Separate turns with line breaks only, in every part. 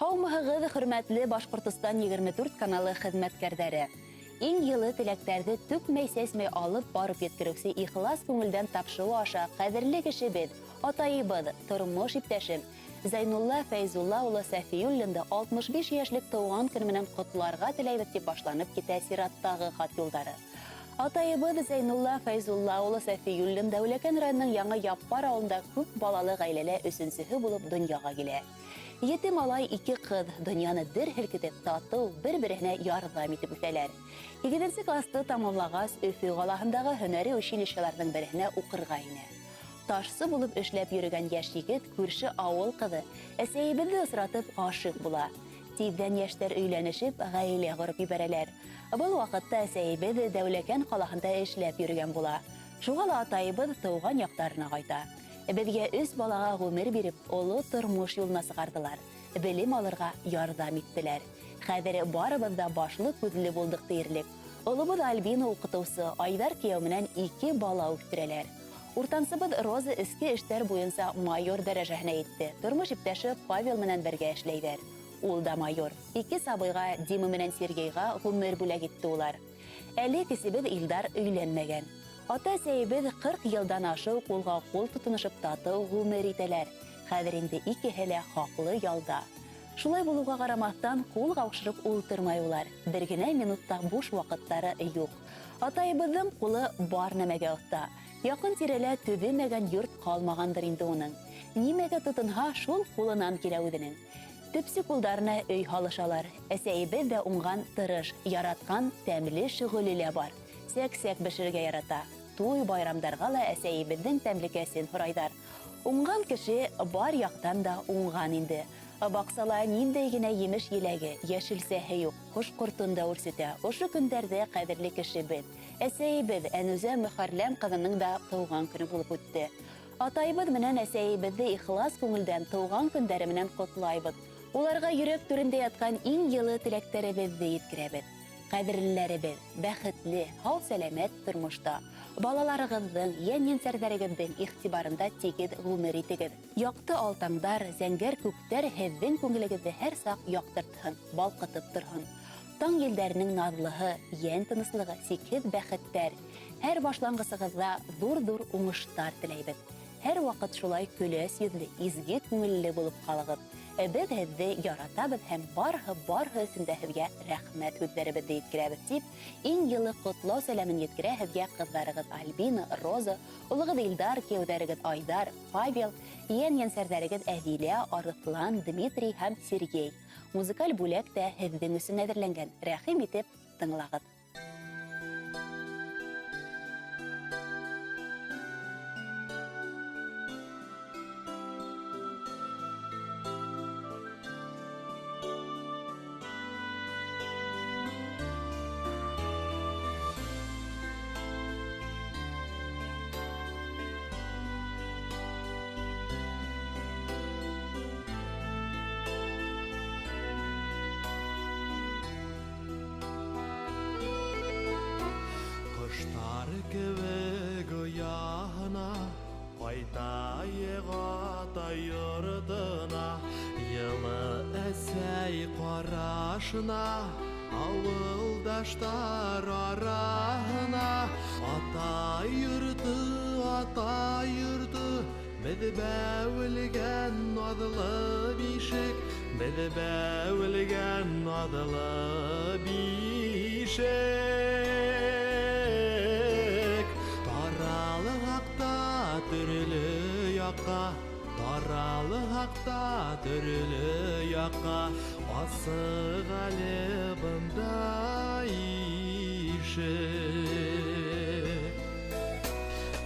Һаумыһығыҙ, хөрмәтле Башҡортостан 24 каналы хеҙмәткәрҙәре! Иң йылы теләктәрҙе түкмәй-сәсмәй алып барып еткереүсе ихлас күңелдән тапшырыу аша ҡәҙерле кешебеҙ, атайыбыҙ, тормош иптәшем Зәйнулла Фәйзулла улы Сәфиуллинды 65 йәшлек тыуған көнө менән ҡотларға теләйбеҙ, тип башланып китә сираттағы хат юлдары. Атайыбыҙ Зәйнулла Фәйзулла улы Сәфиуллин Дәүләкән районының Яңы Яппар ауылында күп балалы ғаиләлә өсөнсөһө булып донъяға килә. Ете малай, ике ҡыҙ донъяны дер һелкетеп, татыу, бер-береһенә ярҙам итеп үҫәләр. Һигеҙенсе класты тамамлағас, Өфө ҡалаһындағы һөнәри училищеларҙың береһенә уҡырға инә. Ташсы булып эшләп йөрөгән йәш егет күрше ауыл ҡыҙы, әсәйебеҙҙе осратып, ғашиҡ була. Тиҙҙән йәштәр өйләнешеп, ғаилә ҡороп ебәрәләр. Был ваҡытта әсәйебеҙ Дәүләкән ҡалаһында эшләп йөрөгән була. Шуға ла атайыбыҙ тыуған яҡтарына ҡайта. Беҙгә өс балаға ғүмер биреп, оло тормош юлына сығарҙылар, белем алырға ярҙам иттеләр. Хәҙер барыбыҙ ҙа башлы-күҙле булдыҡ тиерлек. Олобоҙ Альбина уҡытыусы, Айҙар кейәү менән ике бала үҫтерәләр. Уртансыбыҙ Роза эске эштәр буйынса майор дәрәжәһенә етте. Тормош иптәше Павел менән бергә эшләйҙәр. Ул да майор. Ике сабыйға, Дима менән Сергейға ғүмер бүләк итте улар. Әле кесебеҙ Илдар өйләнмәгән. Ата-әсәйебеҙ 40 йылдан ашыу ҡулға ҡул тотоношоп татыу ғүмер итәләр. Хәҙер инде икеһе лә хаҡлы ялда. Шулай булыуға ҡарамаҫтан, ҡул ҡаушырып ултырмай улар. Бер генә минут та буш ваҡыттары юҡ. Атайыбыҙҙың ҡулы бар нәмәгә оҫта. Яҡын тирәлә төҙөмәгән йорт ҡалмағандыр инде уның. Нимәгә тотонһа, шул ҡулынан килә үҙенең. Төпсөк улдарына өй һалышалар. Әсәйебеҙ ҙә уңған, тырыш, яратҡан тәмле шөғөлө лә бар. Сәк-сәк бешерергә ярата. Туй, байрамдарға ла әсәйебеҙҙең тәмлекәсен һорайҙар. Уңған кеше бар яҡтан да уңған инде. Баҡсала ниндәй генә емеш-еләге, йәшелсәһе юҡ, ҡош-ҡортон да үрсетә. Ошо көндәрҙә ҡәҙерле кешебеҙ, әсәйебеҙ Әнүзә Мөхәрләм ҡыҙының да тыуған көнө булып үтте. Атайыбыҙ менән әсәйебеҙҙе ихлас күңелдән тыуған көндәре менән ҡотлайбыҙ. Уларға йөрәк түрендә ятҡан иң йылы теләктәребеҙҙе еткерәбеҙ. Ҡәҙерлеләребеҙ, бәхетле, һау-сәләмәт тормошта, балаларығыҙҙың, йән-йәнсәрҙәрегеҙҙең иғтибарында тигеҙ ғүмер итегеҙ. Яҡты алтаңдар, зәңгәр күктәр һеҙҙең күңелегеҙҙе һәр саҡ яҡтыртһын, балҡытып торһон. Таң елдәренең наҙлыһы, йән тыныслығы, сикһеҙ бәхеттәр, һәр башланғысығыҙҙа ҙур-ҙур уңыштар теләйбеҙ. Һәр ваҡыт шулай көләс йөҙлө, изге күңелле булып ҡалығыҙ. Беҙ һеҙҙе яратабыҙ һәм барыһы-барыһы өсөн дә һеҙгә рәхмәт һүҙҙәребеҙҙе еткерәбеҙ, тип иң йылы ҡотлау сәләмен еткерә һеҙгә ҡыҙҙарығыҙ Альбина, Роза, улығыҙ Илдар, кейәүҙәрегеҙ Айҙар, Павел, йән-йәнсәрҙәрегеҙ Әҙилә, Арыҫлан, Дмитрий һәм Сергей. Музыкаль бүләк тә һеҙҙең өсөн әҙерләнгән, рәхим итеп тыңлағыҙ.
Ҡоштар кеүек ояһына ҡайтайыҡ атай йортона, йылы әсәй ҡарашына, ауылдаштар араһына. Атай йорто, атай йорто, беҙ бәүелгән наҙлы бишек, беҙ бәүелгән наҙлы бишек. Таралһаҡ та төрлө яҡҡа, таралһаҡ та төрлө яҡҡа, асыҡ әле бында ишек.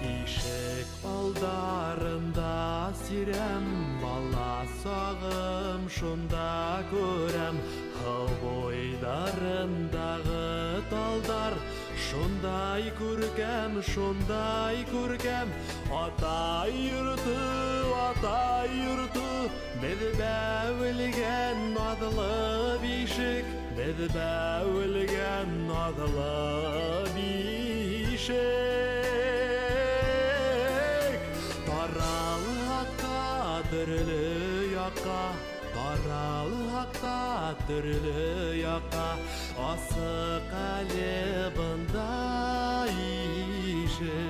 Ишек алдарында сирәм, бала сағым шунда күрәм. Һыу буйҙарындағы талдар шундай күркәм, шундай күркәм. Атай йорто, атай йорто, беҙ бәүелгән наҙлы бишек, беҙ бәүелгән наҙлы бишек. Таралһаҡ та төрлө яҡҡа, таралһаҡ Таралһаҡ та төрлө яҡҡа, асыҡ әле бында ишек.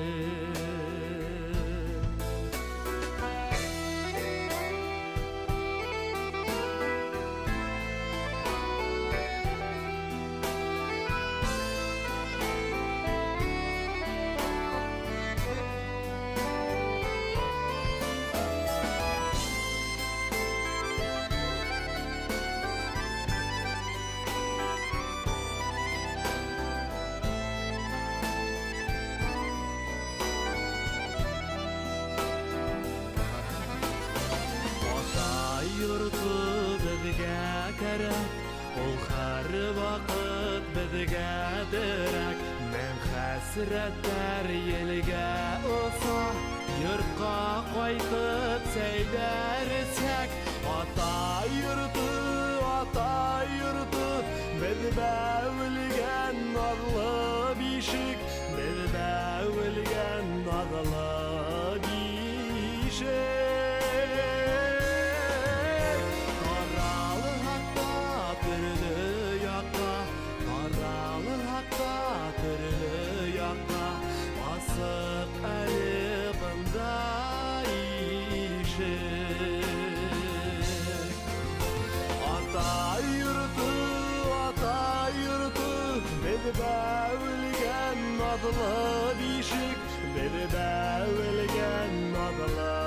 Ул һәр ваҡыт беҙгә терәк, мең хәсрәттәр елгә оса, йортҡа ҡайтып сәйҙәр эсһәк. Атай йорто, атай йорто, беҙ бәүелгән наҙлы бишек, беҙ бәүелгән наҙлы бишек. Бәүелгән наҙлы бишек, беҙ бәүелгән наҙлы